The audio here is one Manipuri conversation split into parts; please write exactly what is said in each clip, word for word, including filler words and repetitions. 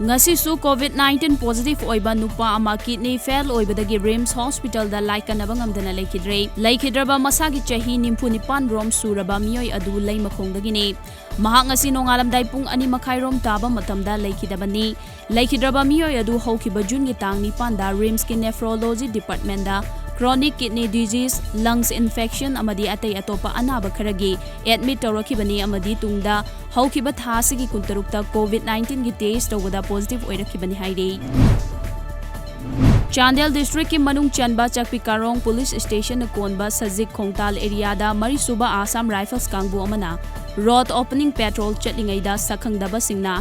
ꯉꯁꯤꯁꯨ COVID nineteen positive ꯑꯣꯏꯕ ꯅꯨꯄꯥ ꯑꯃ kidney fail ꯑꯣꯏꯕꯗꯒꯤ RIMS hospitalꯗ ꯂꯥꯏꯀꯠꯅꯕ ꯉꯝꯗꯅ ꯂꯩꯈꯤꯗ꯭ꯔꯦ꯫ ꯂꯩꯈꯤꯗ꯭ꯔꯕ ꯃꯁꯥꯒꯤ ꯆꯍꯤ ꯅꯤꯐꯨ ꯅꯤꯄꯥꯟ ꯔꯣꯝ ꯁꯨꯔꯕ ꯃꯤꯑꯣꯏ ꯑꯗꯨ ꯂꯩꯃꯈꯣꯡꯗꯒꯤꯅꯤ꯫ ꯃꯍꯥꯛ ꯉꯁꯤ ꯅꯣꯡꯉꯥꯜꯂꯝꯗꯥꯏ ꯄꯨꯡ ꯑꯅꯤ ꯃꯈꯥꯏ ꯔꯣꯝ ꯇꯥꯕ ꯃꯇꯝꯗ ꯂꯩꯈꯤꯗꯕꯅꯤ꯫ ꯂꯩꯈꯤꯗ꯭ꯔꯕ ꯃꯤꯑꯣꯏ ꯑꯗꯨ ꯍꯧꯈꯤꯕ ꯖꯨꯟꯒꯤ ꯇꯥꯡ ꯅꯤꯄꯥꯟꯗ RIMSꯀꯤ nephrology departmentꯗ chronic kidney disease, lungs infection ꯑꯃꯗꯤ ꯑꯇꯩ ꯑꯇꯣꯞꯄ ꯑꯅꯥꯕ ꯈꯔꯒꯤ admit ꯇꯧꯔꯛꯈꯤꯕꯅꯤ ꯑꯃꯗꯤ ꯇꯨꯡꯗ ꯍꯧꯈꯤꯕ ꯊꯥ ꯑꯁꯤꯒꯤ ꯀꯨꯟꯇꯔꯨꯛꯇ COVID nineteenꯒꯤ test ꯇꯧꯕꯗ positive ꯑꯣꯏꯔꯛꯈꯤꯕꯅꯤ ꯍꯥꯏꯔꯤ꯫ ꯆꯥꯟꯗꯦꯜ districtꯀꯤ ꯃꯅꯨꯡ ꯆꯟꯕ ꯆꯛꯄꯤ ꯀꯥꯔꯣꯡ police stationꯅ ꯀꯣꯟꯕ ꯁꯖꯤꯛ ꯈꯣꯡꯇꯥꯜ areaꯗ ꯃꯔꯤꯁꯨꯕ Assam Rifles ꯀꯥꯡꯕꯨ ꯑꯃꯅ road opening patrol ꯆꯠꯂꯤꯉꯩꯗ ꯁꯛꯈꯪꯗꯕꯁꯤꯡꯅ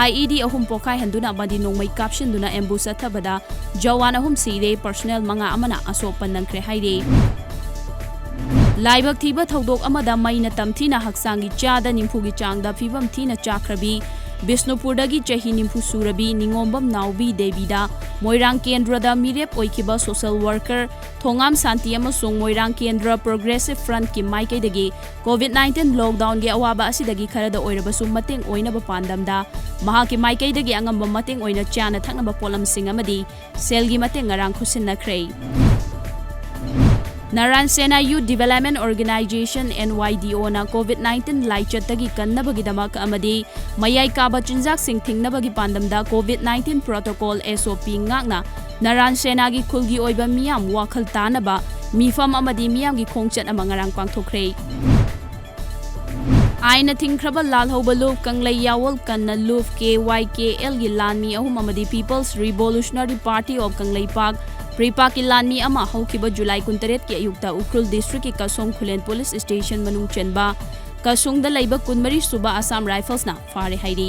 IED ꯑꯍꯨꯝ ꯄꯣꯈꯥꯏꯍꯟꯗꯨꯅ ꯑꯃꯗꯤ ꯅꯣꯡꯃꯩ ꯀꯥꯞꯁꯤꯟꯗꯨꯅ ambush ꯆꯠꯊꯕꯗ ꯖꯋꯥꯟ ꯑꯍꯨꯝ ꯁꯤꯔꯦ, personnel ꯃꯉꯥ ꯑꯃꯅ ꯑꯁꯣꯛ ꯑꯄꯟ ꯅꯪꯈ꯭ꯔꯦ ꯍꯥꯏꯔꯤ꯫ ꯂꯥꯏꯕꯛ ꯊꯤꯕ ꯊꯧꯗꯣꯛ ꯑꯃꯗ ꯃꯩꯅ ꯇꯝꯊꯤꯅ ꯍꯛꯆꯥꯡꯒꯤ ꯆꯥꯗ ꯅꯤꯐꯨꯒꯤ ꯆꯥꯡꯗ ꯐꯤꯕꯝ ꯊꯤꯅ ꯆꯥꯈ꯭ꯔꯕꯤ ꯕꯤꯁꯅꯨꯄꯨꯔꯗꯒꯤ ꯆꯍꯤ ꯅꯤꯐꯨ ꯁꯨꯔꯕꯤ ꯅꯤꯉꯣꯝꯕꯝ ꯅꯥꯎꯕꯤ ꯗꯦꯕꯤꯗ ꯃꯣꯏꯔꯥꯡ ꯀꯦꯟꯗ꯭ꯔꯗ ꯃꯤꯔꯦꯞ ꯑꯣꯏꯈꯤꯕ social worker ꯊꯣꯉꯥꯝ ꯁꯥꯟꯇꯤ ꯑꯃꯁꯨꯡ ꯃꯣꯏꯔꯥꯡ ꯀꯦꯟꯗ꯭ꯔ Progressive Frontꯀꯤ ꯃꯥꯏꯀꯩꯗꯒꯤ COVID nineteen lockdownꯒꯤ ꯑꯋꯥꯕ ꯑꯁꯤꯗꯒꯤ ꯈꯔꯗ ꯑꯣꯏꯔꯕꯁꯨ ꯃꯇꯦꯡ ꯑꯣꯏꯅꯕ ꯄꯥꯟꯗꯝꯗ ꯃꯍꯥꯛꯀꯤ ꯃꯥꯏꯀꯩꯗꯒꯤ ꯑꯉꯝꯕ ꯃꯇꯦꯡ ꯑꯣꯏꯅ ꯆꯥꯅ ꯊꯛꯅꯕ ꯄꯣꯠꯂꯝꯁꯤꯡ ꯑꯃꯗꯤ ꯁꯦꯜꯒꯤ ꯃꯇꯦꯡ ꯉꯔꯥꯡ ꯈꯨꯠꯁꯤꯟꯅꯈ꯭ꯔꯦ꯫ ꯅꯥꯔꯥꯌꯟ ꯁꯦꯅꯥ Youth Development Organisation, NYDOꯅ COVID nineteen ꯂꯥꯏꯆꯠꯇꯒꯤ ꯀꯟꯅꯕꯒꯤꯗꯃꯛ ꯑꯃꯗꯤ ꯃꯌꯥꯏ ꯀꯥꯕ ꯆꯤꯟꯖꯥꯛꯁꯤꯡ ꯊꯤꯡꯅꯕꯒꯤ ꯄꯥꯟꯗꯝꯗ COVID nineteen protocol, SOP ꯉꯥꯛꯅ ꯅꯥꯔꯥꯌꯟ ꯁꯦꯅꯥꯒꯤ ꯈꯨꯜꯒꯤ ꯑꯣꯏꯕ ꯃꯤꯌꯥꯝ ꯋꯥꯈꯜ ꯇꯥꯅꯕ ꯃꯤꯐꯝ ꯑꯃꯗꯤ ꯃꯤꯌꯥꯝꯒꯤ ꯈꯣꯡꯆꯠ ꯑꯃ ꯉꯔꯥꯡ ꯄꯥꯡꯊꯣꯛꯈ꯭ꯔꯦ꯫ ꯑꯥꯏꯟꯅ ꯊꯤꯡꯈ꯭ꯔꯕ ꯂꯥꯜꯍꯧꯕ ꯂꯨꯞ ꯀꯪꯂꯩ ꯌꯥꯋꯜ ꯀꯟꯅ ꯂꯨꯞ KYKLꯒꯤ ꯂꯥꯟꯃꯤ ꯑꯍꯨꯝ ꯑꯃꯗꯤ People's Revolutionary Party of Kangleipak, PREPAKꯀꯤ ꯂꯥꯟꯃꯤ ꯑꯃ ꯍꯧꯈꯤꯕ ꯖꯨꯂꯥꯏ ꯀꯨꯟꯇꯔꯦꯠꯀꯤ ꯑꯌꯨꯛꯇ ꯎꯈ꯭ꯔꯨꯜ districtꯀꯤ ꯀꯁꯣꯡ ꯈꯨꯂꯦꯟ police station ꯃꯅꯨꯡ ꯆꯟꯕ ꯀꯁꯨꯡꯗ ꯂꯩꯕ ꯀꯨꯟꯃꯔꯤ ꯁꯨꯕ Assam Riflesꯅ ꯐꯥꯔꯦ ꯍꯥꯏꯔꯤ꯫